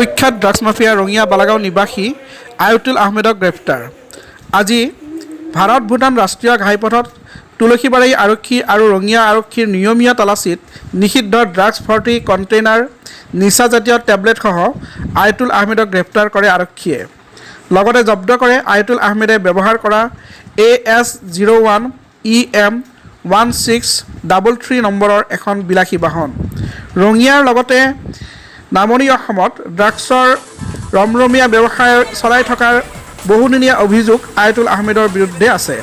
কুখ্যাত drugs mafia Rangia Balagaon নিবাসী আয়তুল আহমেদক গ্ৰেপ্তাৰ। আজি ভাৰত ভূটান ৰাষ্ট্ৰীয় ঘাইপথত তুলসীবাৰী আৰক্ষী আৰু ৰঙিয়া আৰক্ষীৰ নিয়মীয়া তালাচীত নিষিদ্ধ ড্ৰাগছ ভৰ্তি কণ্টেইনাৰ, নিচাজাতীয় টেবলেটসহ আয়তুল আহমেদক গ্ৰেপ্তাৰ কৰে আৰক্ষীয়ে। লগতে জব্দ কৰে আয়তুল আহমেদে ব্যৱহাৰ কৰা AS 01 EM 1633 নম্বৰৰ এখন বিলাসী বাহন। ৰঙিয়াৰ লগতে নামনি অসমত ড্ৰাগছৰ ৰমৰমীয়া ব্যৱসায় চলাই থকাৰ বহুদিনীয়া অভিযোগ আয়তুল আহমেদৰ বিৰুদ্ধে আছে।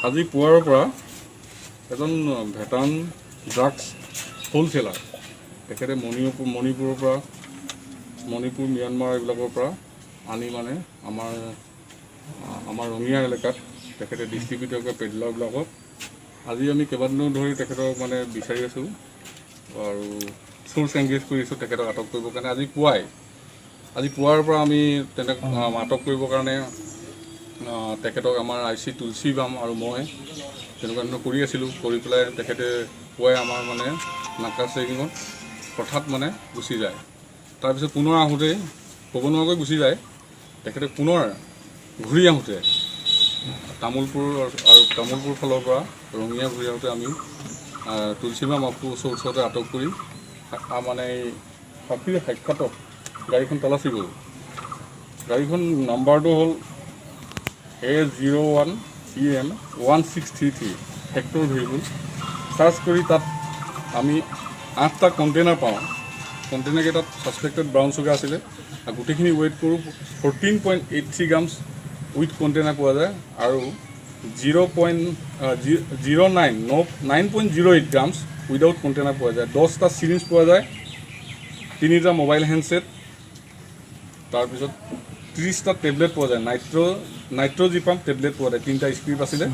আজি পুৱাৰ পৰা এজন ভেটাৰান ড্ৰাগছ হোলচেলাৰ, তেখেতে মণিপুৰৰ পৰা, মণিপুৰ, ম্যানমাৰ এইবিলাকৰ পৰা আনি মানে আমাৰ ৰঙিয়া এলেকাত তেখেতে ডিষ্ট্ৰিবিউটৰ কৰে পেডলাৰবিলাকক। আজি আমি কেইবাদিনো ধৰি তেখেতক মানে বিচাৰি আছোঁ আৰু চ'ৰ্চ এংগেজ কৰি আছোঁ তেখেতক আটক কৰিবৰ কাৰণে। আজি পুৱাৰ পৰা আমি তেনে আটক কৰিবৰ কাৰণে তেখেতক আমাৰ I C তুলসী বাম আৰু মই তেনেকুৱা ধৰণৰ কৰি আছিলোঁ। কৰি পেলাই তেখেতে পুৱাই আমাৰ মানে নাকা চেকিঙত হঠাৎ মানে গুচি যায়। তাৰপিছত পুনৰ আহোঁতে ক'ব নোৱাৰাকৈ গুচি যায়। তেখেতে পুনৰ ঘূৰি আহোঁতে তামোলপুৰ আৰু তামোলপুৰ ফালৰ পৰা ৰঙিয়া ঘূৰি আহোঁতে আমি তুলসীবাম আপু ওচৰতে আটক কৰি মানে সাক্ষীৰ সাক্ষাৎত গাড়ীখন তালাচী কৰোঁ। গাড়ীখন নাম্বাৰটো হ'ল A 01 EM 1633, Hector vehicle. Search কৰি তাত আমি 8টা কণ্টেইনাৰ পাওঁ। কণ্টেইনাৰকেইটাত ছাছপেক্টেড ব্ৰাউন চুগাৰ আছিলে আৰু গোটেইখিনি ৱেইট কৰোঁ, 14.83 grams with container পোৱা যায় আৰু 0.09 9.08 grams without container পোৱা যায়। 10টা চিৰিঞ্জ পোৱা যায়, 3টা মোবাইল হেণ্ডছেট, তাৰপিছত 30টা টেবলেট পোৱা যায়, নাইট্ৰজিপাম টেবলেট পোৱা যায়, 3টা স্ক্ৰিপ্ট আছিলে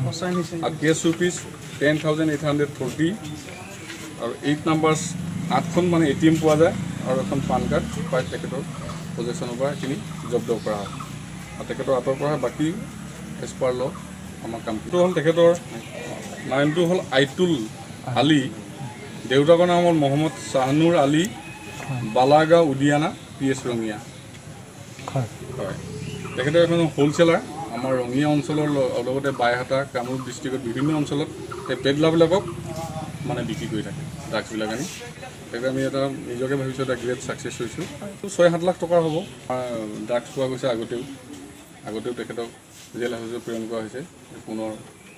আৰু কেছ ৰুপিজ 10,840 আৰু 8 নাম্বাৰ্ছ 8খন মানে ATM পোৱা যায় আৰু এখন পান কাৰ্ড পাই তেখেতৰ পজেশ্যনৰ পৰা সেইখিনি জব্দ কৰা হয় আৰু তেখেতৰ আঁতৰ কৰা হয়। বাকী এজ পাৰ ল আমাৰ কামটো হ'ল, তেখেতৰ নামটো হ'ল আইতুল আলী, দেউতাকৰ নাম হ'ল মহম্মদ শ্বাহনুৰ আলী, বালাগাঁও উদিয়ানা, PS Rangia. হয়, তেখেতৰ এখন হোলচেলাৰ আমাৰ ৰঙিয়া অঞ্চলৰ লগতে বাইহাটা, কামৰূপ ডিষ্ট্ৰিক্টত বিভিন্ন অঞ্চলত এই পেডলাৰবিলাকক মানে বিক্ৰী কৰি থাকে ড্ৰাগছবিলাক আনি। তেখেতে আমি এটা নিজকে ভাবিছোঁ এটা গ্ৰেট ছাকচেছ হৈছোঁ। 6-7 লাখ টকাৰ হ'ব ড্ৰাগছ পোৱা গৈছে। আগতেও তেখেতক জেল হাজত প্ৰেৰণ কৰা হৈছে পুনৰ।